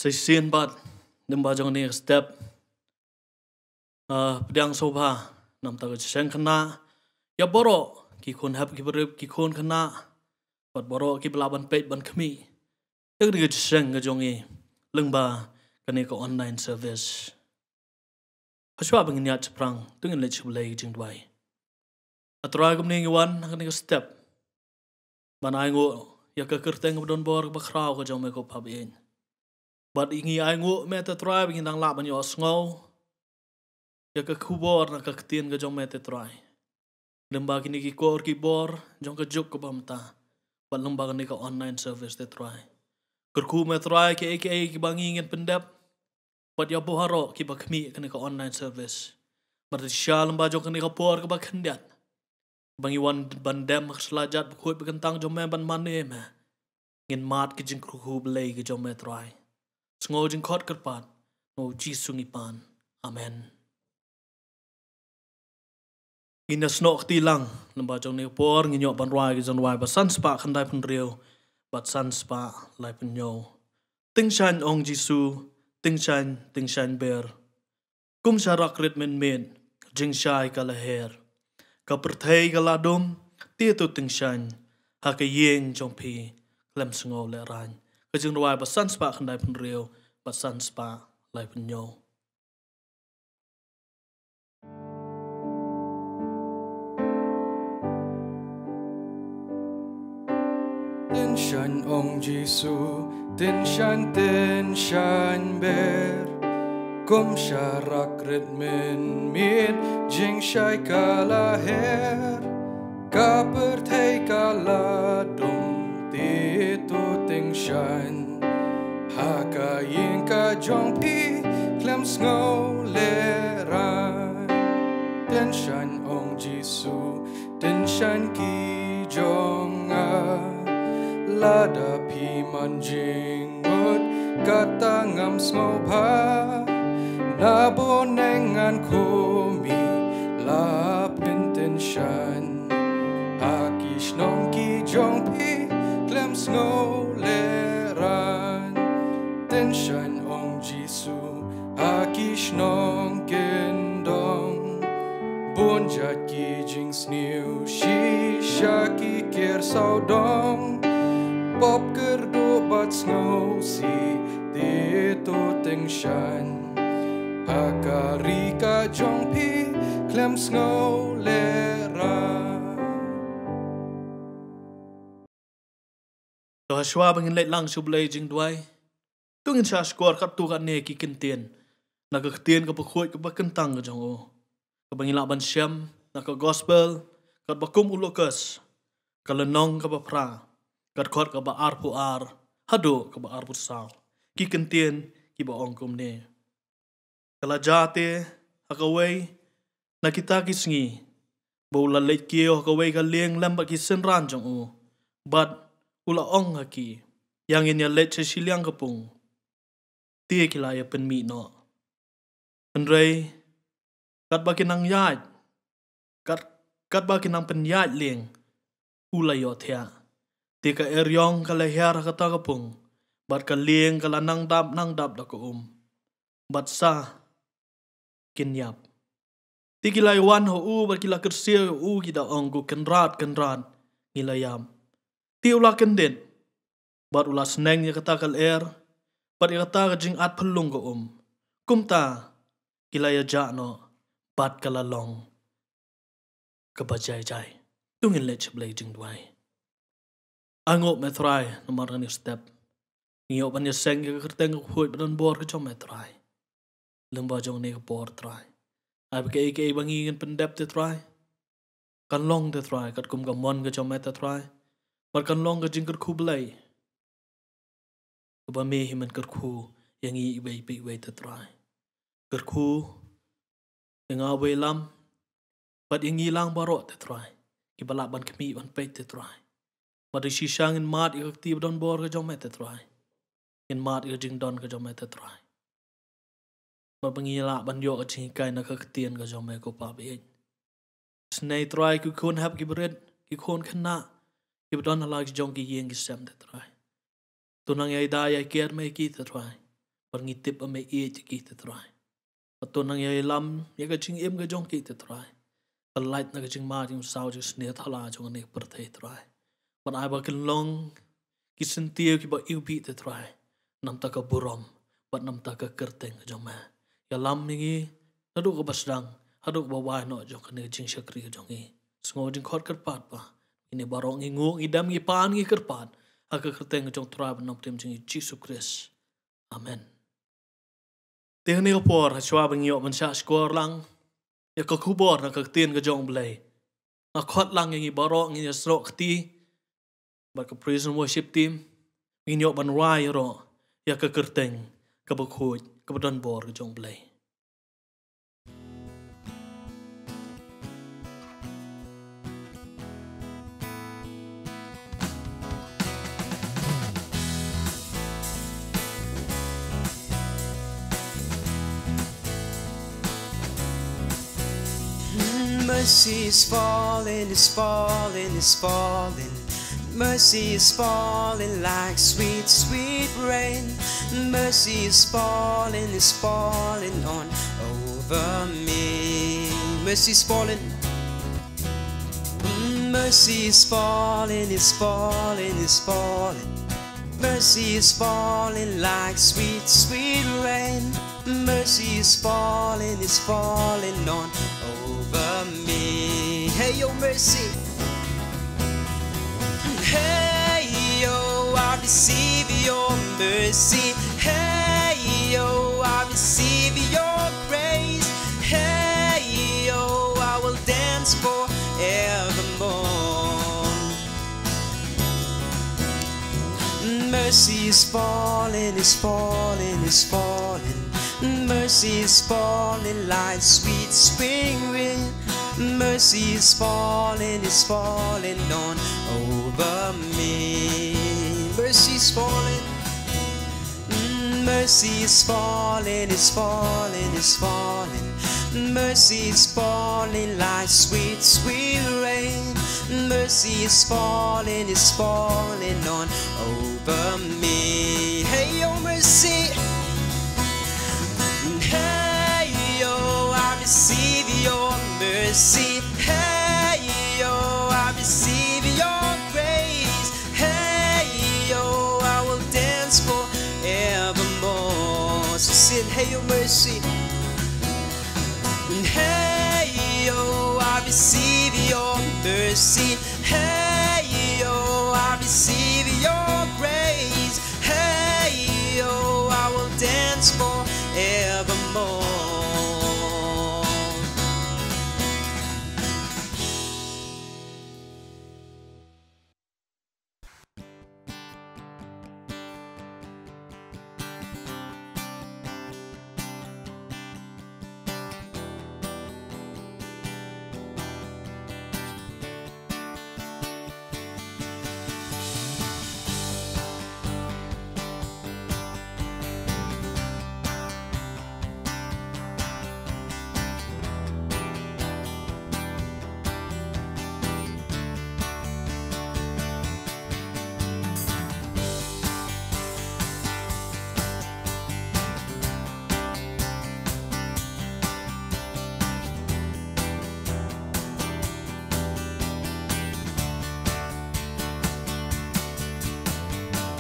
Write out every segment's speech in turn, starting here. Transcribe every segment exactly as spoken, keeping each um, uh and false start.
Shisien pat, lyngba jong kane ka step, ah, pdiang sngewbha na ka bynta ka jingïaseng khynnah ïa baroh ki khun hep ki barit, ki khun khynnah bad baroh kiba lah ban peit ban khmih ïa kane ka jingïaseng ka jong ngi lyngba kane ka online service. Hashwa ba ngin ïaid shaphrang, to ngin leit sha ka jingduwai. A Trai, kumne ngi wan ha kane ka step ban ainguh ïa ka kyrteng kaba don bor kaba khraw ka jong me, ko Pa ba ïeit. Bad ngi ainguh me, te Trai, ba ngin dang lah ban ïohsngew ïa ka khubor na ka ktien ka jong me, te Trai, lyngba kine ki kor ki bor jong ka juk kaba mynta bad lyngba kane ka online service, te Trai. Kyrkhu me, Trai, kiei kiei kiba ngi ngin pyndep bad ïa baroh kiba khmih kane ka online service. Bad shisha lyngba jong kane ka por kaba khyndiat ba ngi wan ban dem ha ka sla jait bakhuid bakyntang jong me ban mane me, ngin mad ka jingkyrkhu Blei ka jong me, Trai. Sngew jingkhot kyrpad, ha u Jisu ngi pan. Amen. Ngin ïasnoh kti lang lyngba jong kane ka por, ngin ïoh ban rwai ka jingrwai ba san spah khyndai phew hynriew bad san spah lai phew hynñiew. Tyngshaiñ ong Jisu, tyngshaiñ, tyngshaiñ ber. Kum sharak rit mynmiet, jingshai ka la her. Ka pyrthei ka la dum, te to tyngshaiñ ha ka ïing jong phi khlem sngew lehraiñ. Ka jingrwai ba san spah khyndai phew hynriew bad san spah lai phew hynñiew. Tyngshaiñ ong Jisu, tyngshaiñ, tyngshaiñ ber. Kum sharak rit mynmiet, jingshai ka la her. Ka pyrthei ka la dum, te to tyngshaiñ ha ka ïing ka jong phi khlem sngew lehraiñ. Tyngshaiñ ong Jisu, tyngshaiñ ki jong nga. Lada phi man jingmut kata ngam sngewbha, na bneng ngan khmih la pyntyngshaiñ. Ha ki shnong ki jong phi khlem sngew lehraiñ. Tyngshaiñ ong Jisu, ha ki shnong kyndong bun jait ki jingsniew, shisha ki kyrsaw dong. Pop kyrduh bad sngewsih, te to tyngshaiñ ha ka ri ka jong phi khlem sngew lehraiñ. To hashwa ba ngin leit lang sha U Blei jingduwai, to ngin sa shkor katto katne ki kyntien na ka ktien kaba khuid kaba kyntang ka jong u, kaba ngi lah ban shem na ka gospel katba kum u Lukas, ka lynnong kaba phra, ka dkhot kaba arphew ar haduh kaba arphew saw. Ki kyntien kiba ong kumne: Ka la jia te ha kawei na kita ki sngi ba u la leit kiew ha kawei ka lieng lem bad ki synran jong u, bad u la ong ha ki, ïa ngin ïa leit sha shiliang ka pung. Te ki la ïa pynmih noh. Hynrei katba ki nang ïaid, kat, katba ki nang pynïaid lieng, u la ïohthiah. Te ka eriong ka la hiar ha kata ka pung, bad ka lieng ka la nang dap nang dap da ka um, bad sa kin ïap. Te ki la ïa wan ha u bad ki la kyrsiew ïa u, ki da ong, Ko Kynrad, Kynrad, ngi la ïap. Te u la kyndit bad u la sneng ïa kata ka lyer bad ïa kata ka jingat phyllung ka um. Kumta ki la ïa jah noh bad ka la long kaba jai jai. To ngin leit sha U Blei jingduwai. Ainguh me Trai namar kane ka step. Ngi ïoh ban ïaseng ïa ka kyrteng kaba khuid ba don bor ka jong me Trai. Lyngba jong kane ka por Trai, ai ba kaei kaei ba ngi ngin pyndep te Trai, kan long te Trai katkum ka mon ka jong me te Trai, bad kan long ka jingkyrkhu Blei kaba me hi men kyrkhu ïa ngi iwei pa iwei te Trai. Kyrkhu ïa nga uwei lam bad ïa ngi lang baroh te Trai, kiba lah ban khmih ban peit te Trai. Bad shisha ngin mad ïa ka kti ba don bor ka jong me te Trai. Ngin mad ïa ka jingdon ka jong me te Trai. Bad ba ngi lah ban ïoh ka jinghikai na ka ktien ka jong me, ko Pa ba ïeit. Isynei Trai ki khun hep ki barit, ki khun khynnah kiba don ha la ki jong ki ïing ki sem te Trai. To nang ïai da ïai ker me ïa ki te Trai. Bad ngi tip ba me ïeit ïa ki te Trai. Bad to nang ïalam ïa ka jingim ka jong ki te Trai. Ka lait na ka jingma jingsaw jingsniew thala jong kane ka pyrthei Trai. Bad ai ba kin long ki syntiew kiba iwbih te Trai. Namta ka burom bad namta ka kyrteng ka jong me. Ïalam ïa ngi naduh kaba sdang haduh kaba wai noh jong kane ka jingshakri ka jong ngi. Sngew jingkhot kyrpad ba kine baroh ngi nguh ngi dem ngi pan ngi kyrpad ha ka kyrteng ka jong Trai bad Nongpynim jong ngi Jisu Khrist. Amen. Te kane ka por hashwa ba ngi ïoh ban shah shkor lang ïa ka khubor na ka ktien ka jong U Blei, nga khot lang ïa ngi baroh ngin ïasnoh kti bad ka praise and worship team. Ngin ïoh ban rwai ïaroh ïa ka kyrteng kaba khuid kaba donbor ka jong U Blei. Mercy is falling, is falling, is falling. Mercy is falling like sweet, sweet rain. Mercy is falling, is falling on over me. Mercy is falling. Mercy is falling, is falling, is falling. Mercy is falling like sweet, sweet rain. Mercy is falling, is falling on over me. Hey, your mercy. Hey, yo, I receive your mercy. Hey, yo, I receive your grace. Hey, yo, I will dance forevermore. Mercy is falling, is falling, is falling. Mercy is falling like sweet spring rain. Mercy is falling, is falling on over me. Mercy is falling. Mercy is falling, is falling, is falling. Mercy is falling like sweet, sweet rain. Mercy is falling, is falling on over me. Hey, your mercy. Hey, yo, I receive your mercy. Hey, yo, I receive your grace. Hey, yo, I will dance forevermore. So sing, hey, your mercy. Hey, yo, I receive your mercy. Hey, yo, I receive your grace. Hey, yo, I will dance forevermore.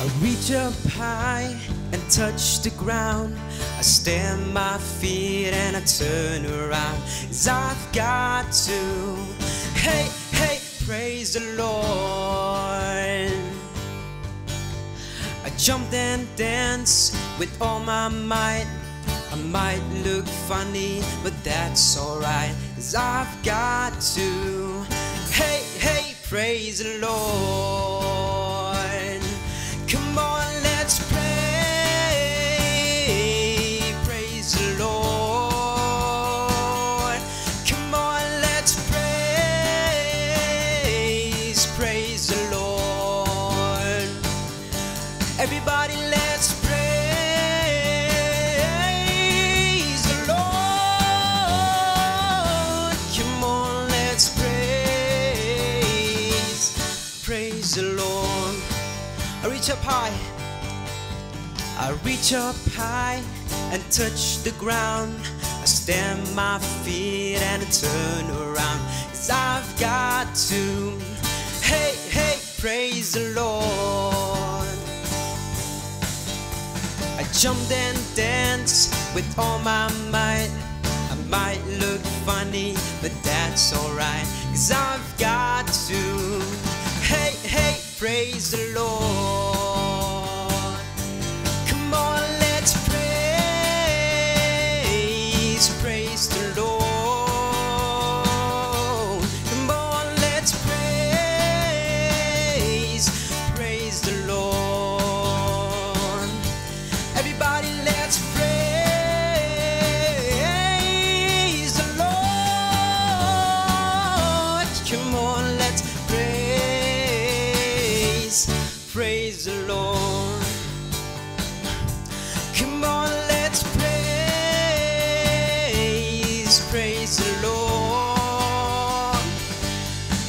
I reach up high and touch the ground. I stamp my feet and I turn around. 'Cause I've got to. Hey, hey, praise the Lord. I jump and dance with all my might. I might look funny, but that's alright. 'Cause I've got to. Hey, hey, praise the Lord. Come on, let's pray. Praise the Lord. Come on, let's praise. Praise the Lord. Everybody, let's praise the Lord. Come on, let's praise. Praise the Lord. I reach up high. I reach up high and touch the ground. I stamp my feet and I turn around. 'Cause I've got to. Hey, hey, praise the Lord. I jump and dance with all my might. I might look funny, but that's alright. 'Cause I've got to. Hey, hey, praise the Lord. Come on, let's praise, praise the Lord. Come on, let's praise, praise the Lord. Everybody, let's praise the Lord. Come on, let's praise, praise the Lord. Come on, let's praise, praise the Lord.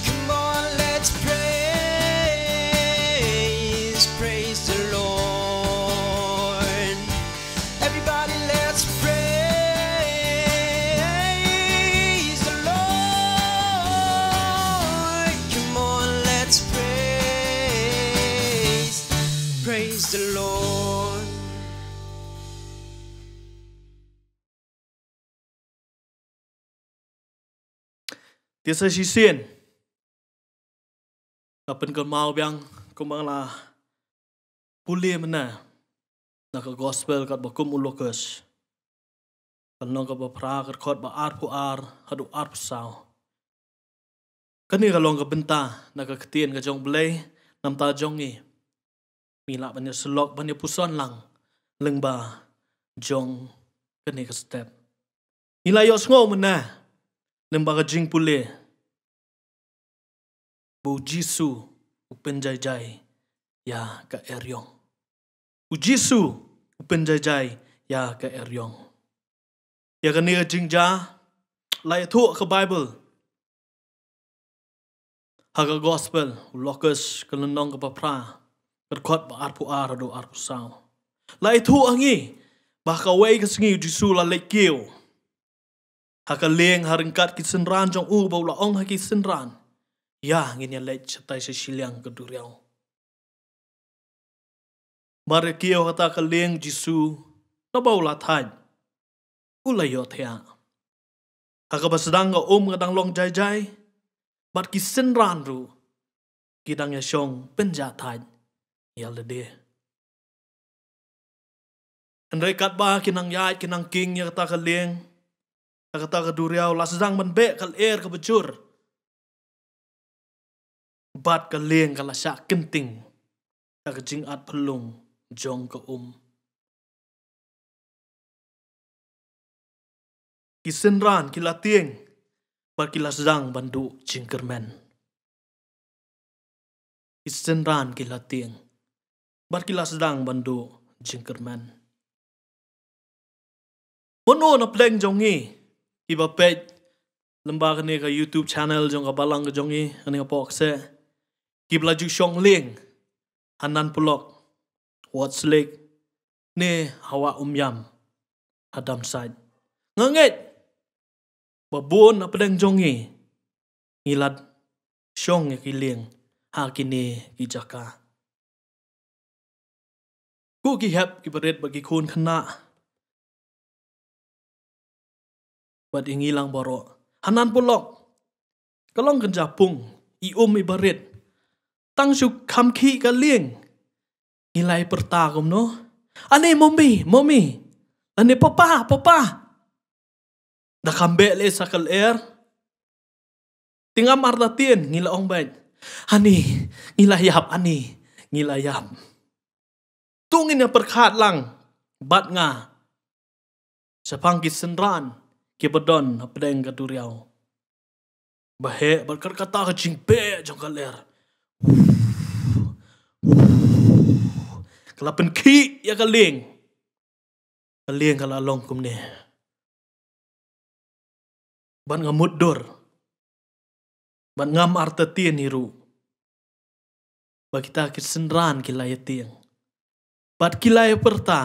Come on, let's praise, praise the Lord. Everybody, let's praise the Lord. Come on, let's praise, praise the Lord. Te sa shisien, ka pynkynmaw biang kumba nga la pule mynne na ka gospel katba kum u Lukas, ka lynnong kaba phra, ka dkhot ba arphew ar haduh arphew saw. Kane ka long ka bynta na ka ktien ka jong U Blei na ka bynta jong ngi. Ngi lah ban ïa syllok ban ïa puson lang lyngba jong kane ka step. Ngi la ïohsngew mynne lyngba ka jingpule ba U Jisu u pynjaijai ïa ka eriong. U Jisu u pynjaijai ïa ka eriong. Ïa kane ka jingjia la ïathuh ha ka Baibl, ha ka gospel u Lukas, ka lynnong kaba phra, ka dkhot ba arphew ar haduh arphew saw. La ïathuh ha ngi ba ha kawei ka sngi U Jisu u la leit kiew ha ka lieng ha ryngkat ki synran jong u, bad u la ong ha ki synran, ïa, ngin ïa leit shatai sha shiliang ka duriaw. Mar ïa kiew ha kata ka lieng, U Jisu, naba u la thait, u la ïohthiah. Ha kaba sdang ka um ka dang long jaijai, bad ki synran ruh ki dang ïa shong pynjahthait ïa lade. Hynrei katba ki nang ïaid ki nang king ïa kata ka lieng, ïa kata ka duriaw, la sdang ban beh ka lyer kaba jur, bad ka lieng ka la shah kynting da ka jingat phyllung jong ka um. Ki synran ki la tieng bad ki la sdang ban duh jingkyrmen. Ki synran ki la tieng bad ki la sdang ban duh jingkyrmen. Mano na pdeng jong ngi kiba peit lyngba kane ka YouTube channel jong ka balang ka jong ngi, kane ka Pok Kseh, kiba la ju shong lieng ha Nan Polok, Ward's Lake, ne ha Wah Umiam, ha Dumsait? Nga ngeit ba bun na pdeng jong ngi, ngi la shong ïa ki lieng ha kine ki jaka. Ko ki hep ki barit bad ki khun khynnah, bad ïa ngi lang baroh, ha Nan Polok ka long kynja pung, i um i barit. Tang shu kham khih ka lieng, ngi la ïa pyrta kumno? Ani, mommy, mommy. Ani, papa, papa. Da kham beh leh sa ka lyer, te ngam artatien ngi la ong beit, ani, ngi la ïap, ani, ngi la ïap. To ngin ïa pyrkhat lang bad nga shaphang ki synran kiba don ha pdeng ka duriaw. Ba heh bad kat kata ka jingbeh jong ka lyer, ka la pynkhih ïa ka lieng. Ka lieng ka la long kumne. Bad nga mutdur, bad ngam artatien hi ruh ba kita ki synran ki la ïatieng. bad ki la ïa pyrta,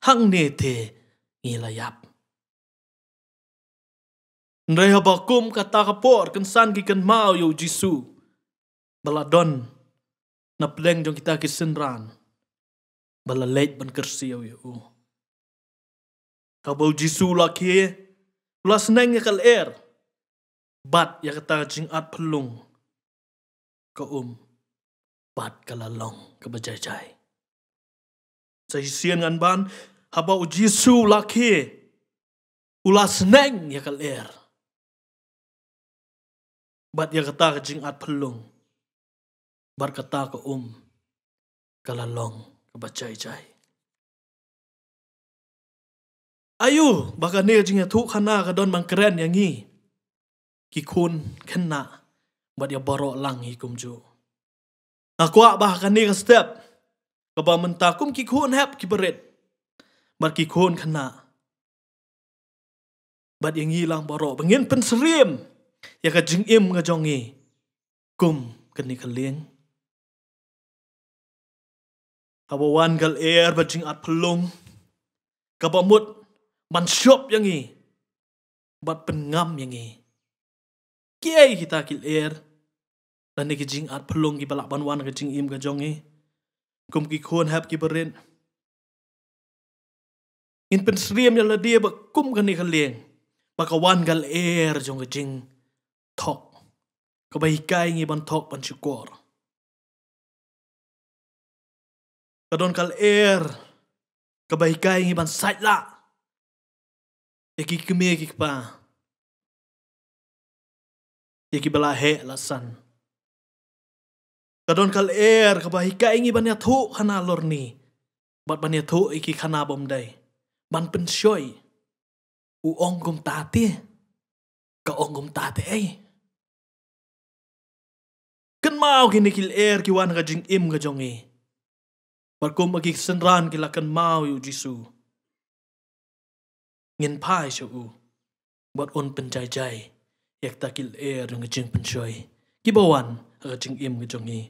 "Hangne te ngi la ïap." Hynrei haba kum kata ka por, kynsan ki kynmaw ïa u Jisu ba la don na pdeng jong kita ki synran ba la leit ban kyrsiew ïa u. Haba u Jisu u la khie, u la sneng ïa ka lyer bad ïa kata ka jingat phyllung ka um, bad ka la long kaba jai jai. Sa shisien ngan ban, haba u Jisu u la khie, u la sneng ïa ka lyer bad ïa kata ka jingat phyllung, bad kata ka um ka la long kaba jai jai. Aïu ba kane ka jingïathuhkhana ka don ban kren ïa ngi ki khun khynnah bad ïa baroh lang hi kumjuh? Nga kwah ba ha kane ka step, kaba mynta kum ki khun hep ki barit bad ki khun khynnah bad ïa ngi lang baroh, ba ngin pynsyriem ïa ka jingim ka jong ngi kum kane ka lieng. Haba wan ka lyer bad jingat phyllung, kaba mut ban shop ïa ngi bad pynngam ïa ngi. Kiei kita ki lyer lane ki jingat phyllung kiba lah ban wan ha ka jingim ka jong ngi kum ki khun hep ki barit? Ngin pynsyriem ïa lade ba kum kane ka lieng, ba ka wan ka lyer jong ka jingthok, kaba hikai ngi ban thok ban shukor. Ka don ka lyer kaba hikai ngi ban sait lah ïa ki kmie ki kpa, ïa kiba la heh la san. Ka don ka lyer kaba hikai ngi ban ïathuhkhana lorni bad ban ïathuh ïa ki khana bymdei, ban pynshoi. U ong kumta te, ka ong kumta te ei. Kynmaw kine ki lyer ki wan ha ka jingim ka jong ngi. Bad kum ba ki synran ki la kynmaw ïa u Jisu, ngin phai sha u bad un pynjai jai ïa kita ki lyer jong ka jingpynshoi kiba wan ha ka jingim ka jong ngi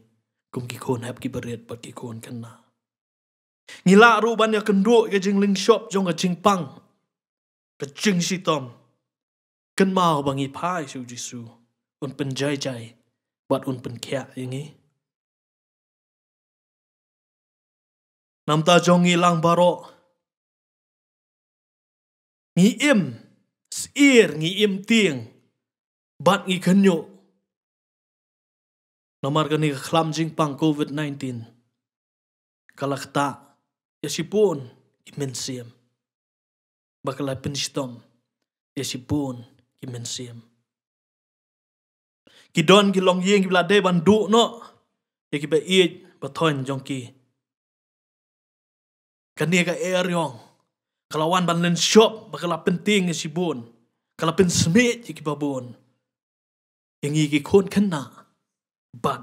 kum ki khun hep ki barit bad ki khun khynnah. Ngi lah ruh ban ïakynduh ïa ka jinglynshop jong ka jingpang, ka jingshitom. Kynmaw ba ngi phai sha u Jisu, un pynjai jai bad un pynkhiah ïa ngi. Namar ta jong ngi lang baroh, ngi im syiar, ngi im tieng bad ngi khynñiuh. Namar kane ka khlam jingpang covid nineteen ka la ktah ïa shibun ki mynsiem, ba ka la pynshitom ïa shibun ki mynsiem. Ki don ki longïing kiba la dei ban duh noh ïa kiba ïeit ba thoiñ jong ki. Kane ka eriong ka la wan ban lynshop ba ka la pyntieng ïa shibun, ka la pynsmit ïa kiba bun, ïa ngi ki khun khynnah bad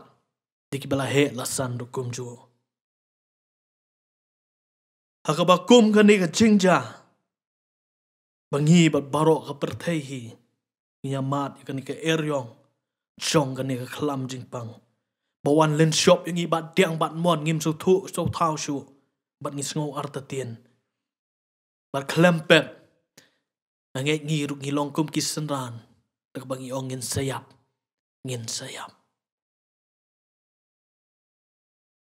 ïa kiba la heh la san ruh kumjuh. Ha kaba kum kane ka jingjia, ba ngi bad baroh ka pyrthei hi ngi ïa mad ïa kane ka eriong jong kane ka khlam jingpang, ba wan lynshop ïa ngi bad diang bad mon, ngim sngewthuh sngewthaw shuh bad ngi sngew artatien. Bad khlem pep, nga ngeit ngi ruh ngi long kum ki synran, da kaba ngi ong ngin sa ïap, ngin sa ïap.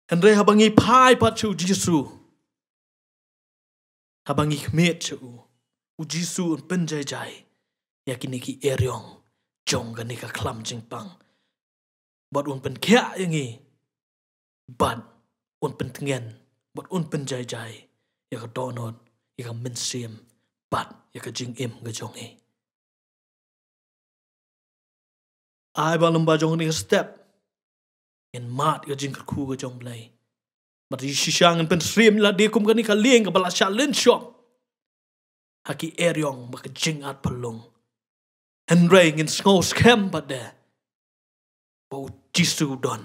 Hynrei haba ngi phai pat sha u Jisu, haba ngi khmied sha u, u Jisu un pynjai jai ïa kine ki eriong jong kane ka khlam jingpang, bad un pynkhiah ïa ngi, bad un pyntngen, bad un pynjai jai ïa ka dohnud, ïa ka mynsiem bad ïa ka jingim ka jong ngi. Ai ba lem ba jong kane ka step ngin mad ïa ka jingkyrkhu ka jong u Blei, bad shisha ngin pynsyriem ïa lade kum kane ka lieng kaba la shah lynshop ha ki eriong bad ka jingat phyllung. Hynrei ngin sngew skhem pat de ba u Jisu u don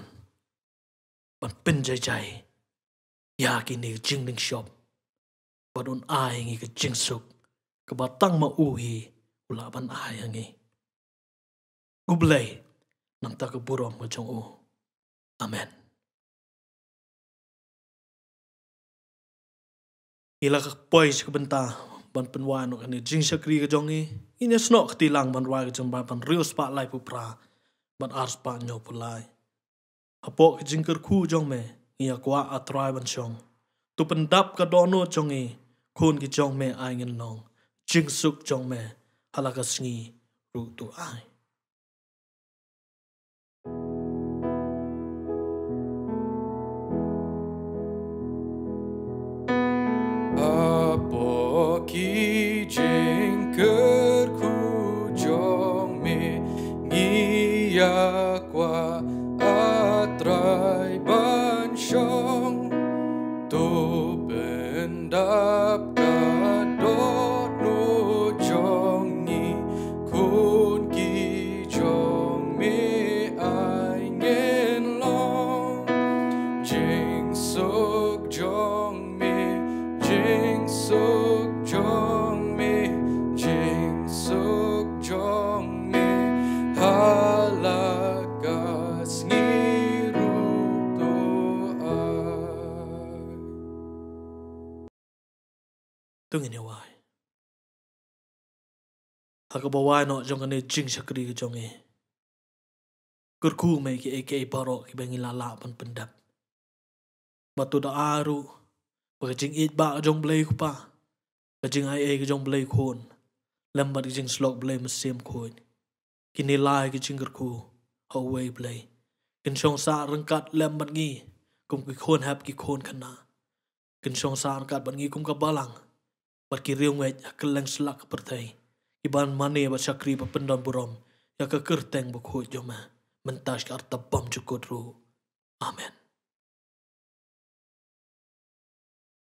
ban pynjai jai ïa kine ki jinglynshop, bad un ai ngi ka jingsuk kaba tang ma u hi u lah ban ai ha ngi. U Blei, namar ka burom ka jong u. Amen. Ngi la ka poi sha ka bynta ban pynwai noh kane jingshakri ka jong ngi. Ngi ïa snoh kti lang ban rwai ka jingbai ban hynriew spah laiphew phra bad ar spah hynñiewphew lai. Hapoh ka jingkyrkhu jong me ngi ïa kwah, A Trai, ban shong. To pyndap ka dohnud jong ngi, khun ki jong me ai ngin long. Jingsuk jong me ha la ka sngi ruh to ai. Hapoh ki jingkyrkhu jong me ngi ïa kwah, A Trai, ban shong. To pyndap ka dohnud jong ngi, khun ki jong me ai ngin long. Jingsuk jong me, jingsuk jong me, jingsuk jong me ha la ka sngi ruh to ai. To ngin ïa wai. Ha kaba wai noh jong kane jingshakri ka jong ngi, kyrkhu me kiei kiei baroh kiba ngi la lah ban pyndap. Bad to da ai ruh ba ka jingïeit bah ka jong Blei Kpa, ka jingaiei ka jong Blei Khun, lem bad ka jingsyllok Blei Mynsiem Khuid, kin ïaleh ki jingkyrkhu ha uwei U Blei. Kin shong sah ryngkat lem bad ngi kum ki khun hep ki khun khynnah. Kin shong sah ryngkat bad ngi kum ka balang bad ki riewngeit ha kylleng slak ka pyrthei, kiban mane bad shakri bad pyndonburom ïa ka kyrteng bakhuid jong me mynta sha ka arta bymjukut ruh. Amen.